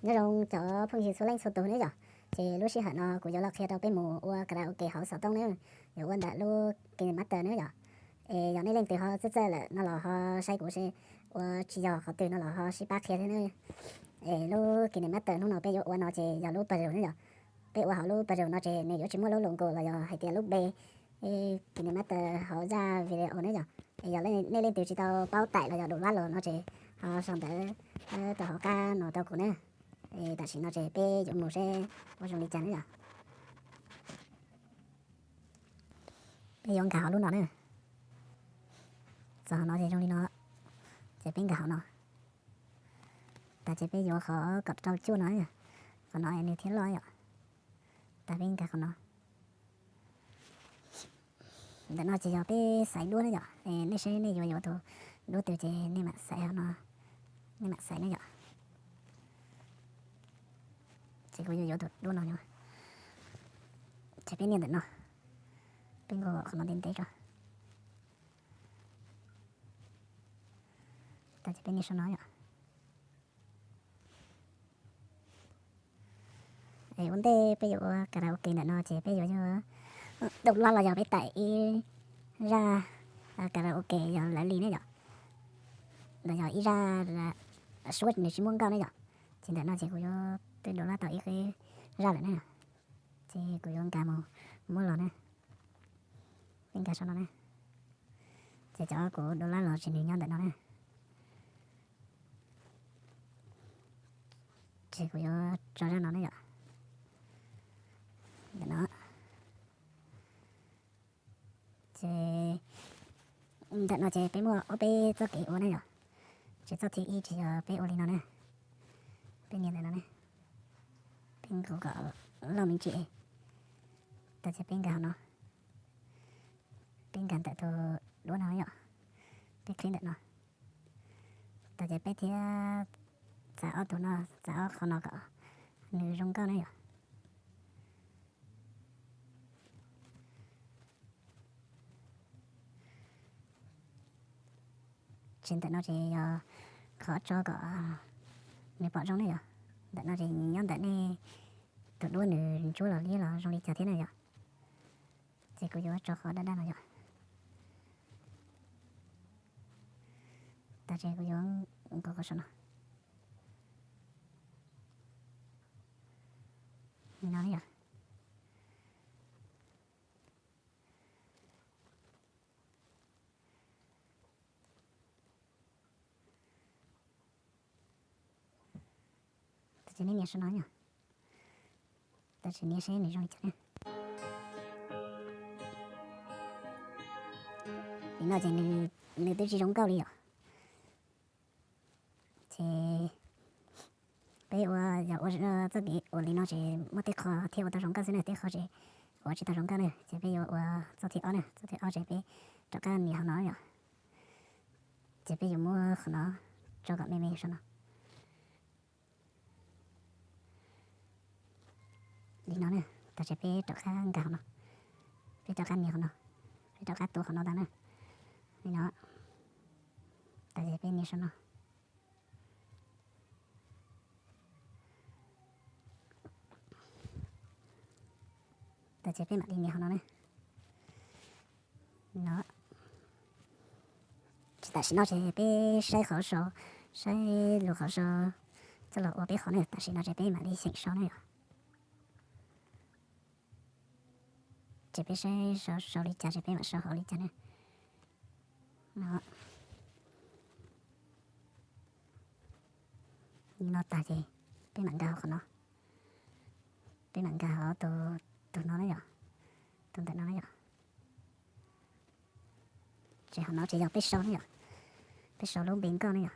Nyob zoo cov phooj ywg txhua leej txhua tus nawb yom. Ces lub sij hawm no kuv yuav los qhia rau peb mus ua karaoke hauv xov tooj nawb, yuav ua ntawm lub KineMaster nawb yom. Es yog nej leej twg ho txawj txawj lawm no los ho saib kuv seb ua tsis yog qhov twg no los ho sib pab qhia thiab nawb. Es lub KineMaster hnub no peb yuav ua no ces yog lub puzzle nawb yom. Peb ua hauv lub puzzle no ces nws yuav tsis muaj lub logo los yog hais tias lub npe KineMaster hauv zaj video nawb yom. Es yog nej leej twg tsis tau paub taim los yog download los no ces ho sau ntawv rau hauv qab no rau kuv nawb. Es tam sim no ces peb yuav mus seb ua zoo li cas nawb yom. Peb yuav nkag hauv lub no na. Txog hauv no ces zoo li no, ces peb nkag hauv no. Tas ces peb yuav qhov kaum rau cuaj no, qhov no nws thiaj loj yom. Tas peb nkag qhov no. Ntawm no ces yog peb xaiv duab na yom, nej seb nej yuav yuav tus duab twg ces nej mam xaiv no, nej mam xaiv na yom. Ces kuv yuav yuav tus duab no yom. Ces peb nias ntawm no, peb nkaus qhov no ntev ntev tso. Tas ces peb nias saum no yom. Es ua ntej peb yuav ua karaoke ntawm no ces peb yuav yog download los yog peb taim ib zaj karaoke yog lawv li ne yom, los yog ib zaj suab nws tsis muaj nkauj ne yom. Ces ntawm no ces kuv yuav twb download tau ib zaj lawm ne, ces kuv yuav nkag mus muab los ne. Peb nkag saum no ne, ces cov kuv download los ces nws nyob ntawm no ne. Ces kuv yuav tso zaj no ne yom. Ntawm no. Ces ntawm no ces peb muaj ob peb txoj kev ua ne yom. Ces txoj thib ib ces yog peb ua li no ne. Peb nias ntawm no ne. Peb nkaus kom loj me ntsis. Tas ces peb nkag hauv no. Peb nkag ntawm tus duab no yom. Peb click ntawm no. Tas ces peb thiaj txav ob tug no, txav ob qho no kom nws zoo nkauj ne yom. Ces ntawm no ces yog qhov tso kom nws pom zoo ne yom. Ntawm no ces nyob ntawm nej tus duab nws ntsuab los liab los zoo li cas thiab na yom. Ces kuv yuav tso qhov daj daj no yom. Tas ces kuv yuav nkaus qhov saum no. Li no yom. Ces nej nias saum no yom. Tas ces nias seb nws zoo li cas ne. Nim no ces nws twb tsis zoo nkauj li yom. Ces peb ua yog ua txoj kev ua li no ces muaj tej qho thiaj ua tau zoo nkauj xwb na, tej qho ces ua tsis tau zoo nkauj na. Ces peb yuav ua txoj thib ob na, txoj thib ob ces peb rov qab nias hauv no yom. Ces peb yuav muab qhov no tso kom me me saum no. Li no na, tas ces peb rov qab nkag hauv no, peb rov qab nias hauv no, peb rov qab tuav qhov no tas na. Li no, tas ces peb nias saum no. Tas ces peb mam li nias hauv no na. No, tam sim no ces peb saib qhov sau, saib lus qhov sau coj los ua peb qhov na. Tam sim no ces peb mam li xyeem sau na yom. Ces peb saib sau sau li cas ces peb mam sau hauv li cas na. No, no tas ces peb mam nkag hauv qhov no. Peb mam nkag hauv tus, tus no na yom, tus ntawm no na yom. Ces hauv no ces yog peb sau na yom, peb sau lub npe nkauj na yom.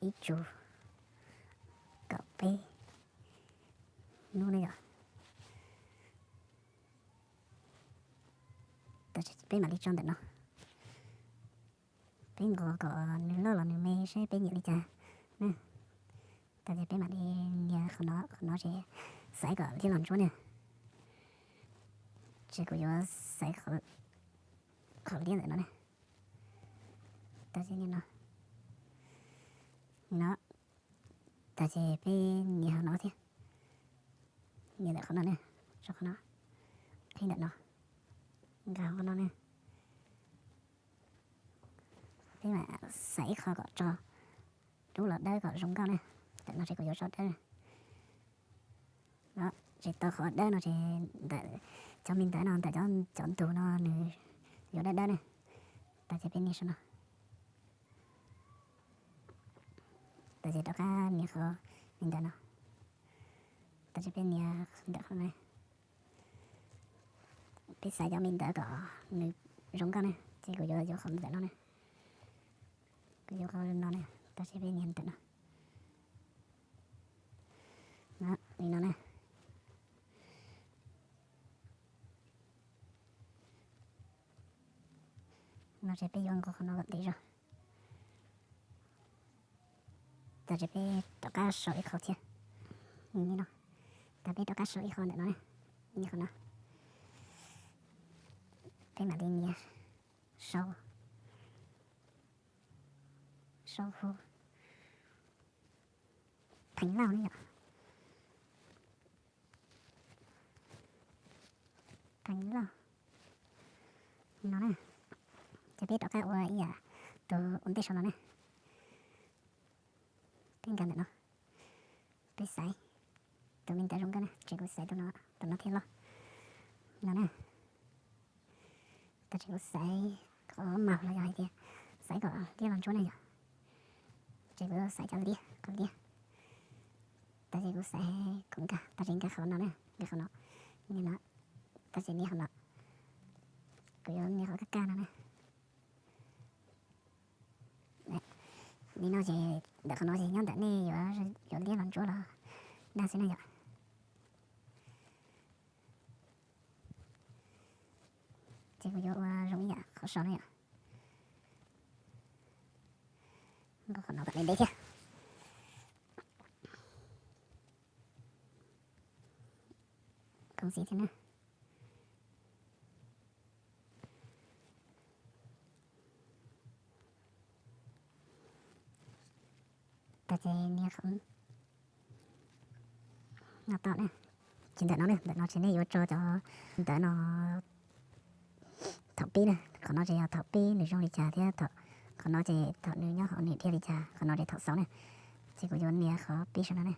Ib tsug kaum peb nub na yom. Peb mam li tso ntawm no, peb nkaus kom nws loj los nws me seb peb nyiam li cas na. Tas ces peb mam li nias qhov no, qhov no ces xaiv kom liab los ntsuab na. Ces kuv yuav xaiv qhov liab ntawm no ne. Tag ces no, no, tag ces peb nias qhov no thiab, nias ntawm qhov no ne, tso qhov no, qhib ntawm no, nkag qhov no ne. Peb mam xaiv ib qho kom tso dub los dawb kom zoo nkauj ne. Ntawm no ces kuv yuav tso dawb. Ces tau qhov dawb no ces ntawm cov me ntawv no, ntawm cov ntug no nws yuav dawb dawb ne. Tag ces peb nias saum no. Tag ces rov qab nias qhov me ntawv no. Tag ces peb nias ntawm qhov no. Peb xaiv cov me ntawv kom nws zoo nkauj ne, ces kuv yuav yuav qhov ntawm no ne. Kuv yuav qhov no ne, tag ces peb nias ntawm no. Li no ne. No ces peb yuav nqus qhov no kom ntev zog. Tag ces peb rov qab sau ib qho thiab. Li no. Tag peb rov qab sau ib qho ntawm no, ib qho no. Peb mam li nias sau, sau hu Theev Lauj ne yom. Theev Lauj no na. Ces peb rov qab ua ib yam tus ua ntej saum no ne. Peb nkag ntawm no, peb xaiv tus me ntawv zoo nkauj na, ces kuv xaiv tus no, tus no thiaj loj no na. Tag ces kuv xaiv qhov maus los yog hais tias xaiv kom liab los ntsuab ne yom. Ces kuv xaiv cov liab, qhov liab. Tag ces kuv xaiv, kuv nkag, tag ces nkag qhov no na, nkag qhov no, no. Tag ces nias qhov no, kuv yuav nias qhov kaj kaj no na. Li no ces ntawm qhov no ces nyob ntawm nej yuav, yuav liab los ntsuab los dag xwb na yom. Ces kuv yuav ua zoo ib yam qhov saum no yom. Nqus qhov no kom deb deb thiab. Koom xim thiab na. Tag ces nias qhov no tom na. Ces ntawm no ne, ntawm no ces nej yuav tso cov ntawv no thaum pib na. Qhov no ces yog thaum pib nws zoo li cas thiab, qhov no ces thaum nws nyob hauv nws dhia li cas, qhov no ces thaum xaus na. Ces kuv yuav nias qhov pib saum no ne.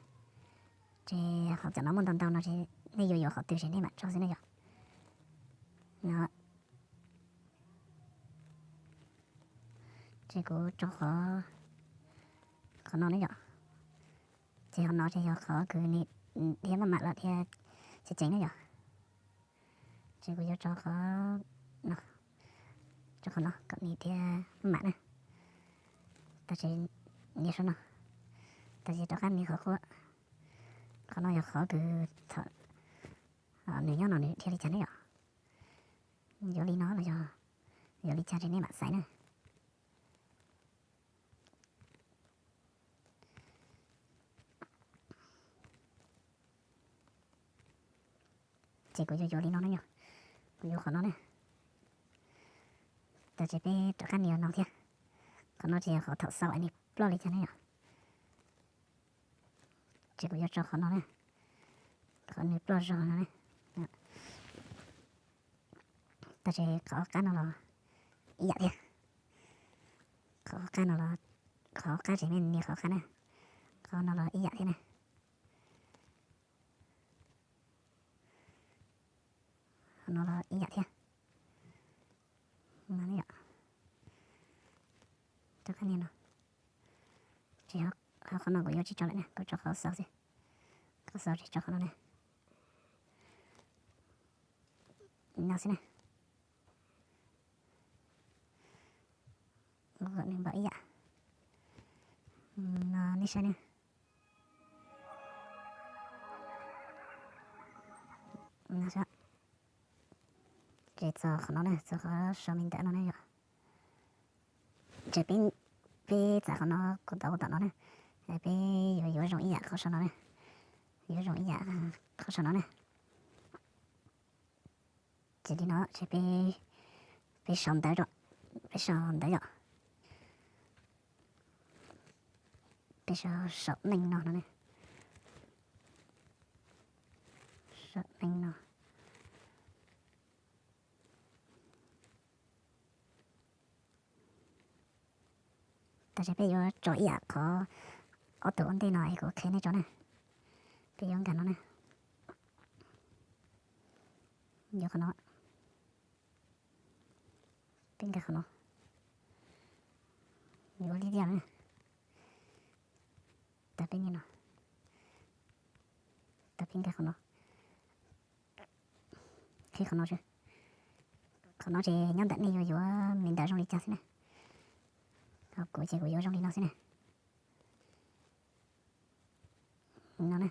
Ces qhov cov no muaj ntau ntau no ces nej yuav yuav qhov twg ces nej mam tso xwb na yom. No. Ces kuv tso qhov, qhov no ne yom. Ces qhov no ces yog qhov kws nws dhia maj mam los dhia tseem ceev ne yom. Ces kuv yuav tso qhov no, tso qhov no kom nws dhia maj mam na. Tag ces nias saum no, tag ces rov qab nias qhov qub. Qhov no yog qhov kws thaum nws nyob no nws dhia li cas ne yom. Yuav li no los yog yuav li cas ces nej mam xaiv na. Ces kuv yuav yuav li no na yom. Kuv yuav qhov no na. Tag ces peb rov qab nias no thiab. Qhov no ces yog qhov thaum xaus nws ploj li cas na yom. Ces kuv yuav tso qhov no na, qhov nws ploj zog no na. Tag ces qhov qab no los ib yam thiab. Qhov qab no los, qhov qab ces nej nias qhov qab na. Qhov no los ib yam thiab na. Qhov no los ib yam thiab. Rov qab nias no. Ces qhov no kuv yuav tsis tso lawm na, kuv tso qhov xaus xwb. Qhov xaus ces tso qhov no na. No xwb na. Nws npaum ib yam no nej saib na. Ces txog qhov no na, txog qhov sau me ntawv no na yom. Ces peb, peb txav qhov no kuv tau kuv tom no na. Peb yuav yuav zoo ib yam qhov sau no na. Yuav zoo ib yam qhov sau no na. Ces li no ces peb sau ntawv, peb sau ntawv yom, peb sau saum neej no no ne, saum neej no. Tab sis peb yuav tso ib yam qhov ob tug ua ntej no es kuv qhia nej tso na. Peb yuav nkag no na, yuav qhov no, peb nkag qhov no, yuav li tiag na. Tag peb nias no, tag peb nkag qhov no, qhib qhov no, qhov no ces nyob ntawm nej yuav yuav me ntawv zoo li cas xwb na. Kuv ces kuv yuav zoo li no xwb na. No na,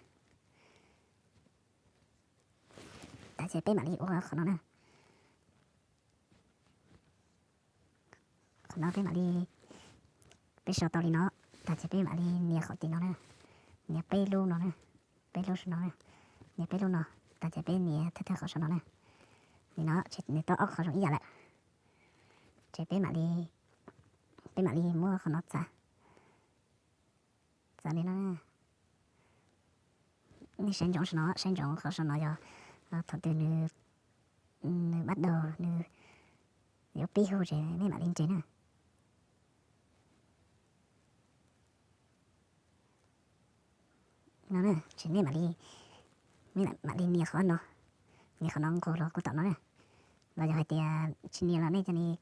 tas ces peb mam li ua qhov no na. Qhov no peb mam li, peb sau tau li no, tas ces peb mam li nias qhov tim no na, nias peb lub no na, peb lub no, nias peb lub no, tas ces peb nias thawj thawj qhov saum no na. Li no ces nws tau ob qhov zoo ib yam lawm. Ces peb mam li, peb mam li muab qhov no txav, txav li no. Nej saib ntsoov saum no, saib ntsoov qhov saum no yog thaum twg nws pab daug nws yuav pib hu ces nej mam li nres na. No na, ces nej mam li, nej mam li nias qhov no, nias qhov no nqus los kuv tom no na. Los yog hais tias tsis nias los nej cov, nej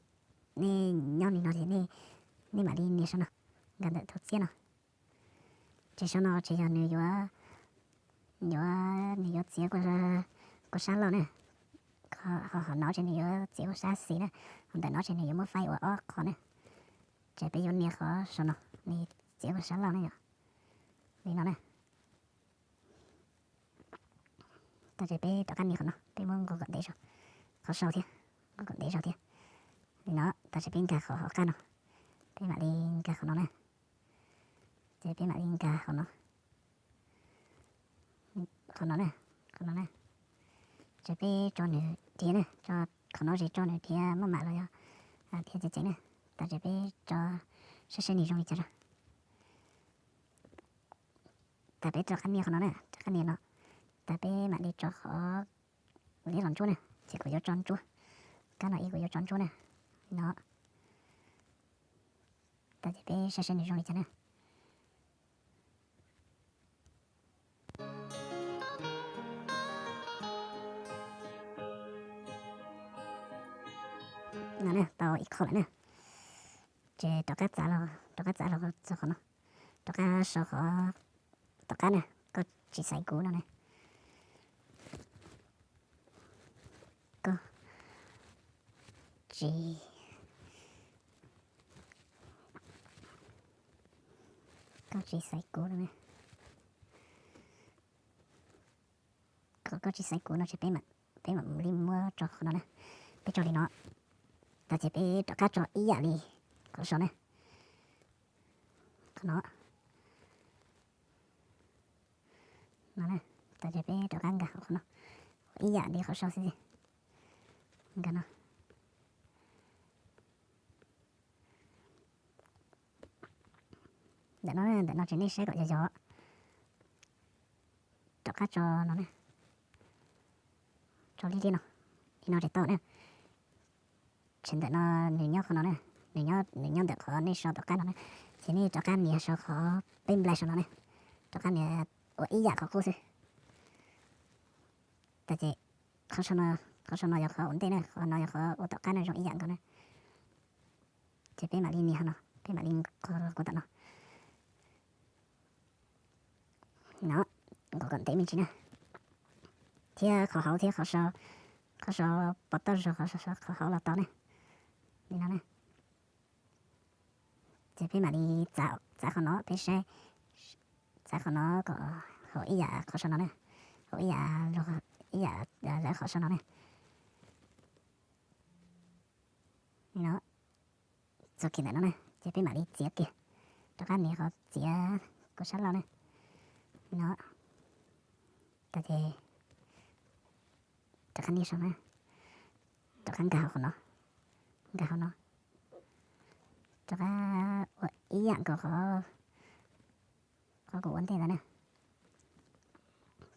nyob li no ces nej mam li nias saum no, nkag ntawm tus txiab no. Ces saum no ces yog nws yuav, yuav, nws yuav txiav kua sab laug na. Ho hauv no ces nws yuav txiav kua sab xis na. Hauv ntawm no ces nws yuav muab faib ua ob qho na. Ces peb yuav nias qhov saum no, nws txiav kua sab laug na yom. Li no na. Tas ces peb rov qab nias qhov no, peb muab nqus kom ntev zog, qhov sau thiab, nqus kom ntev zog thiab. Li no, tas ces peb nkag qhov hauv qab no, peb mam li nkag qhov no na. Ces peb mam li nkag qhov no, qhov no na, qhov no na. Ces peb tso nws rhiav na, qhov no ces tso nws rhiav maj mam los yog rhiav tsev tsev na. Tas ces peb tso saib saib nws zoo li cas. Tas peb rov qab nias qhov no na, rov qab nias no. Tas peb mam li tso qhov liab los ntsuab na, ces kuv yuav tso ntsuab, kab no ib kuv yuav tso ntsuab na. No, tas ces peb saib saib nws zoo li cas na. No ne, tau ib qho lawm na. Ces rov qab txav los, rov qab txav los txog qhov no, rov qab sau qhov tom qab na, koj tsis xaiv kuv no ne. Koj tsis, koj tsis xaiv kuv no ne. Koj tsis xaiv kuv no ces peb mam li muab tso qhov no na. Peb tso li no, tas ces peb rov qab tso ib yam li qhov sau na. Qhov no, no, tas ces peb rov qab nkag qhov no, ib yam li qhov sau xwb. Nkag no. Ntawm no, ntawm no ces nej saib kom yog yog. Rov qab tso no na, tso li li no, li no ces tau na. Ces ntawm no nws nyob qhov no na, nws nyob, nws nyob ntawm qhov nej sau tom qab no na. Ces nej rov qab nias sau qhov peb nplai sau no na, rov qab nias ua ib yam qhov qub xwb. Tas ces qhov sau no yog qhov ua ntej na, qhov no yog qhov ua tom qab no zoo ib yam nkaus na. Ces peb mam li nias qhov no, peb mam li nqus kom tom no. No, nqus kom ntev me ntsis na. Thiab qhov hauv thiab qhov sau, qhov sau pov toj zog qhov sau qhov hauv los tau na. Li no na. Ces peb mam li txav, txav qhov no peb saib, txav qhov no kom haum ib yam qhov sau no na, haum ib yam, ib yam lawv qhov sau no na. Li no, txog kiag ntawm no na ces peb mam li txiav kiag, rov qab nias qhov txiav kua sab laug na. Li no, tas ces rov qab nias sau na. Rov qab nkag hauv qhov no, nkag hauv no, rov qab ua ib yam nkaus qhov, qhov kuv ua ntej ntawd na.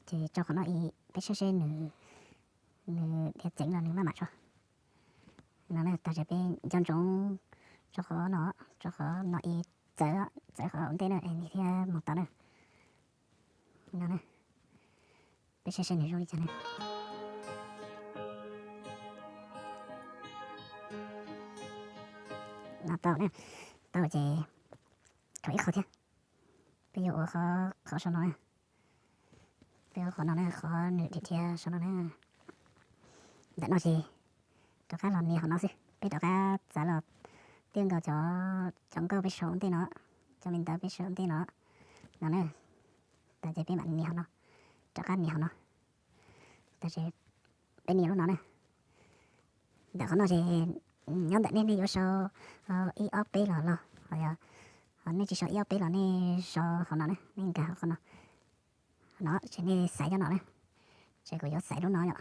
Ces tso qhov no es peb saib seb nws, nws diav txeev los nws maj mam tso. No na, tas ces peb nco ntsoov tso qhov no, tso qhov no es txawv, txawv qhov ua ntej na es nws thiaj moog tau na. No na, peb saib seb nws zoo li cas na. No tau na, tau ces tshuav ib qho thiab. Peb yuav ua qhov, qhov sau no na. Peb ua qhov no na, qhov nws dhia dhia sau no na. Ntawm no ces rov qab los nias qhov no xwb, peb rov qab txav los twb nkaus cov, cov nkauj peb sau ua ntej no, cov me ntawv peb sau ua ntej no, no na. Tas ces peb mam nias qhov no, rov qab nias qhov no. Tas ces peb nias lub no na. Ntawm qhov no ces nyob ntawm nej, nej yuav sau ib ob peb los los, ho yog, ho nej tsis sau ib ob peb los nej sau qhov no na, nej nkag qhov no. Qhov no ces nej xaiv cov no na, ces kuv yuav xaiv lub no yom.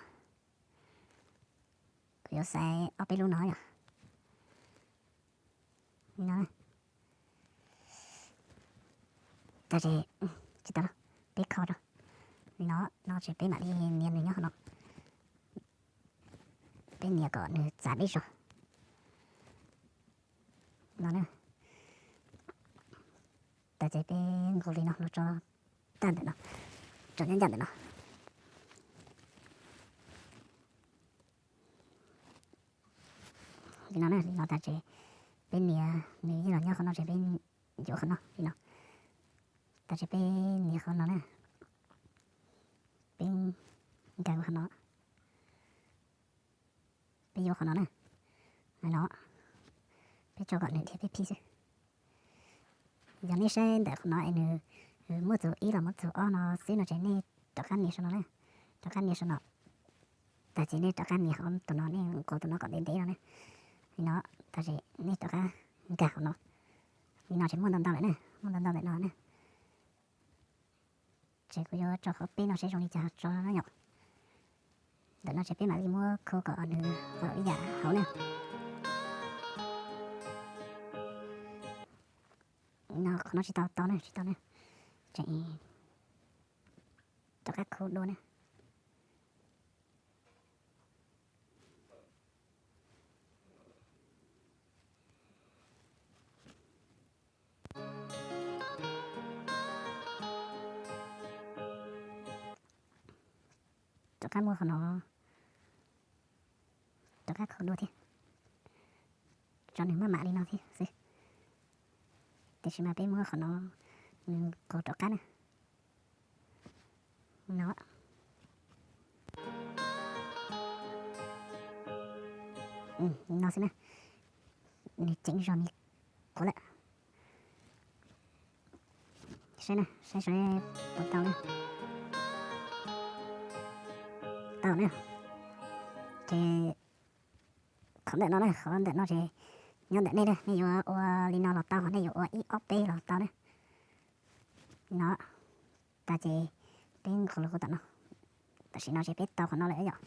Kuv yuav xaiv ob peb lub no yom. No, tas ces tsis tau, peb kho rau. Li no, no ces peb mam li nias nws nyob qhov no. Peb nias kom nws txav deb zog. No na. Tas ces peb nqus li no los tso tag ntawm no, tso nyob ncaj ntawm no. Li no na, li no tas ces peb nias nws yeej los nyob qhov no ces peb yuav qhov no li no. Tas ces peb nias qhov no na, peb nkag qhov no, peb yuav qhov no na. No, peb tso kom nws dhia pib pib xwb. Yog nej saib ntawm qhov no es nws muaj txug ib los muaj txug ob no xwb no ces nej rov qab nias saum no na, rov qab nias saum no. Tas ces nej rov qab nias qhov tus no, nej nqus tus no kom ntev ntev no na. Li no, tas ces nej rov qab nkag qhov no. Li no ces muaj ntau ntau lawm na, muaj ntau ntau ntawm no na. Ces kuv yuav tso qhov peb no seb zoo li cas tso na yom. Ntawm no ces peb mam li muab khu kom nws ua ib yam hauv na. No qhov no tsis tau tau na, tsis tau na. Ces rov qab khu dua na. Rov qab muab qhov no, rov qab khu dua thiab, tso nws maj mam li no thiab xwb. Tiam sis mas peb muab qhov no nws nqus rov qab na. No, no xwb na, nws ceev zog li qub lawm. Saib na, saib saib puas tau na. Tau na. Ces qhov ntawm no na, qhov ntawm no ces nyob ntawm nej na, nej yuav ua li no los tau, nej yuav ua ib ob peb los tau na. No, tas ces peb nqus los kuv tom no. Tam sim no ces peb tau qhov no lawm yom.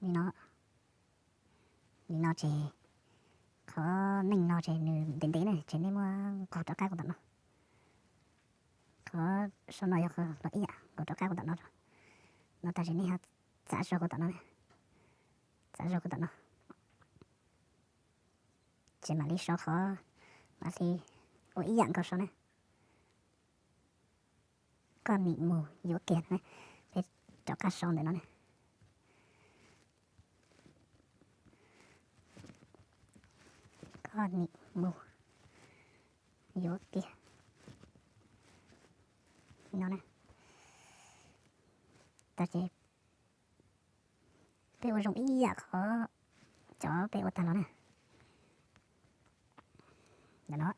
Li no, li no ces qhov neej no ces nws ntev ntev na, ces nej muab nqus rov qab kuv tom no. Qhov sau no yog qhov ib yam, nqus rov qab kuv tom no. No tas ces nej ho txav zog kuv tom no, txav zog kuv tom no. Ces mam li sau qhov, mam li ua ib yam nkaus sau na. Koj nim mus yuav kiag na, peb rov qab sau ntawm no na. Koj nim mus yuav kiag no na. Tas ces peb ua zoo ib yam qhov cov peb ua tag los na. Ntawm no,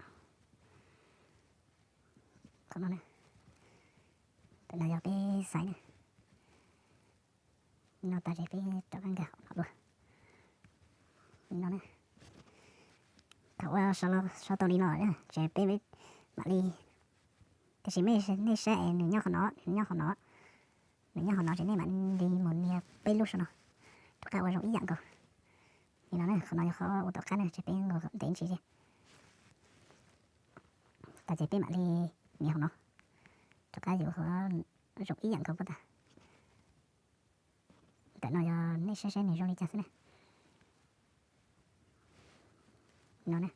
qhov no, ntawm no yog peb xaiv na. No tas ces peb rov qab nkag qhov no dua. No, thaum ua sau tau li no ces peb mam li, tiam sis nej saib es nws nyob qhov no, nws nyob qhov no. Nws nyob hauv no ces nej mam li mus nias peb lub saum no, rov qab ua zoo ib yam nkaus. Li no ne, qhov no yog qhov ua tom qab ne, ces peb nkaus kom ntev ntsis. Tas ces peb mam li nias hauv no, rov qab yuav qhov zoo ib yam nkaus puas tas. Ntawm no yog nej saib saib nws zoo li cas xwb ne. No ne,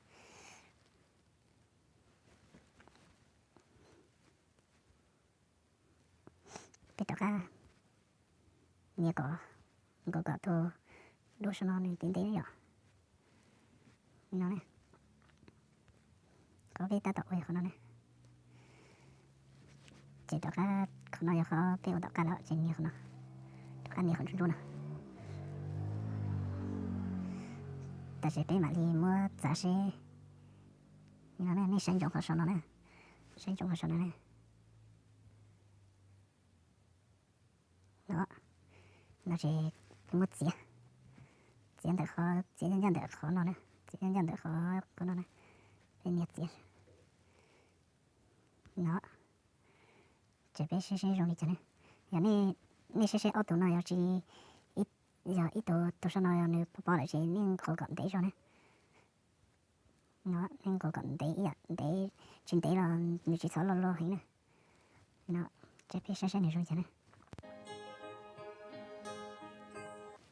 peb rov qab nias kom nkaus kom tus lub saum no nws ntev ntev yom. No ne, qhov peb tab tom ua yog qhov no ne. Ces rov qab, qhov no yog qhov peb ua tom qab lawm ces nias qhov no, rov qab nias qhov ntsuab ntsuab no. Tam sim peb mam li muab txav seb. Nej saib ntsoov qhov saum no na, saib ntsoov qhov saum no na. No, no ces muab txiav, txiav ntawm qhov, txiav ncaj ncaj ntawm qhov no na, txiav ncaj ncaj ntawm qhov, qhov no na, peb nias txiav. No, ces peb saib saib zoo li cas ne. Yog nej saib saib ob tug no yog tsis, yog ib tug, tus saum no yog nws pom pom lawm ces nej nqus kom ntev zog ne. No, nej nqus kom ntev ib yam ntev, tsis ntev los nws tsis txhob loj loj heev na. No, ces peb saib saib nws zoo li cas ne.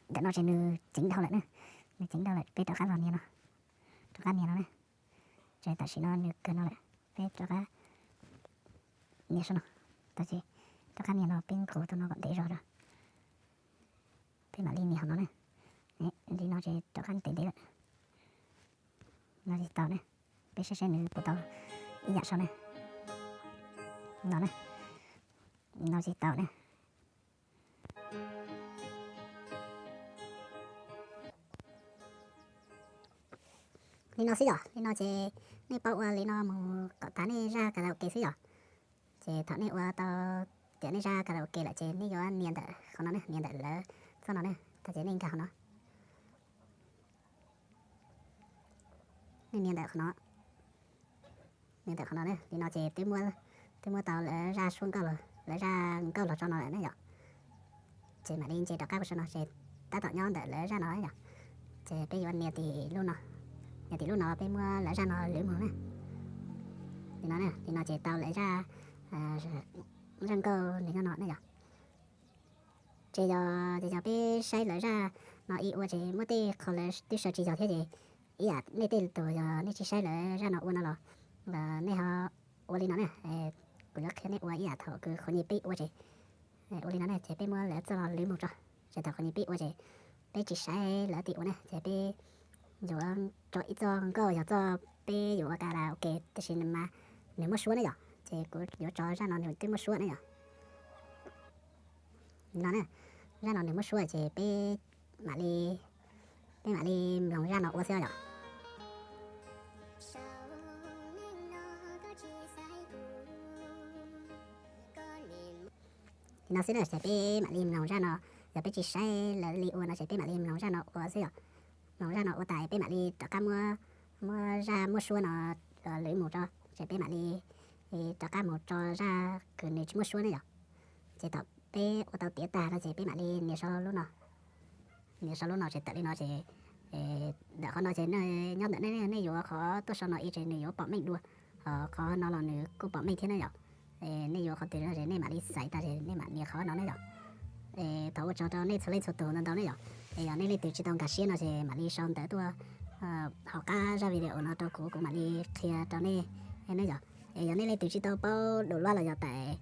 Ntawm no ces nws ceev dhau lawm na, nws ceev dhau lawm peb rov qab los nias no, rov qab nias no na. Ces tam sim no nws kawg no lawm, peb rov qab nias saum no, tas ces rov qab nias no peb nqus tus no kom ntev zog rau. Peb mam li nias hauv no na. Li no ces rov qab ntev ntev lawm. No ces tau ne, peb saib saib nws puas tau ib yam saum ne. No ne, no ces tau ne. Li no xwb yom, li no ces nej paub ua li no mus kom tas nej zaj karaoke xwb yom. Ces thaum nej ua tau tias nej zaj karaoke lawm ces nej yuav nias ntawm qhov no ne, nias ntawm lawv txoj no ne, tas ces nej nkag qhov no. Nej nias ntawm qhov no, nias ntawm qhov no ne, li no ces twb muab, twb muab tau lawv zaj suab nkauj los, lawv zaj nkauj los tso no lawm ne yom. Ces mam li nce rov qab mus saum no ces tab tom nyob ntawm lawv zaj no yom. Ces peb yuav nias tim lub no, nias tim lub no peb muab lawv zaj no lwv mus na. Li no, li no ces tau lawv zaj, zaj nkauj nws nyob no ne yom. Ces yog, ces yog peb saib lawv zaj no ib ua ces muaj tej qho lawv twb sau tsis yog thiab ces ib yam nej tej tus yog nej tsis saib lawv zaj no ua no los, nej ho ua li no ne. Kuv yuav qhia nej ua ib yam thaum kws qhov nyuag pib ua ces ua li no ne, ces peb muab lawv txoj no lwv mus tso. Ces thaum qhov nyuag pib ua ces peb tsis saib lawv tim ua ne, ces peb yuav tso ib txoj nkauj yog txoj peb yuav ua karaoke tiam sis nws mas nws muab suab ne yom. Ces kuv yuav tso zaj no nws twb muab suab ne yom. No ne, zaj no nws muab suab ces peb mam li, peb mam li mloog zaj no ua xwb yom. Li no xwb na, ces peb mam li mloog zaj no, yog peb tsis saib lawv li ua no ces peb mam li mloog zaj no ua xwb yom. Mloog zaj no ua tas peb mam li rov qab muab, muab zaj muab suab no lwv mus tso, ces peb mam li rov qab mus tso zaj kws nws tsis muab suab ne yom. Ces thaum peb ua tau tiav tag no ces peb mam li nias sau lub no. Nias sau lub no ces tawm li no ces ntawm qhov no ces nyob ntawm nej, nej yuav qhov tuaj sau no ib ces nws yuav pom meej dua, ho qhov no los nws kuj pom meej thiab ne yom. Nej yuav qhov twg no ces nej mam li xaiv tag ces nej mam nias qhov no ne yom. Thov ua tsaug rau nej txhua leej txhua tus ntau ntau ne yom. Es yog nej leej twg tsis tau nkag siab no ces mam li sau ntawv tuaj hauv qab zaj video no rau kuv, kuv mam li qhia rau nej ne yom. Es yog nej leej twg tsis tau paub download los yog tải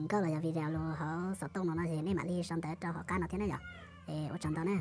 nkauj los yog video los hauv xov tooj no no ces nej mam li sau ntawv rau hauv qab no thiab ne yom. Es ua tsaug ntau ne.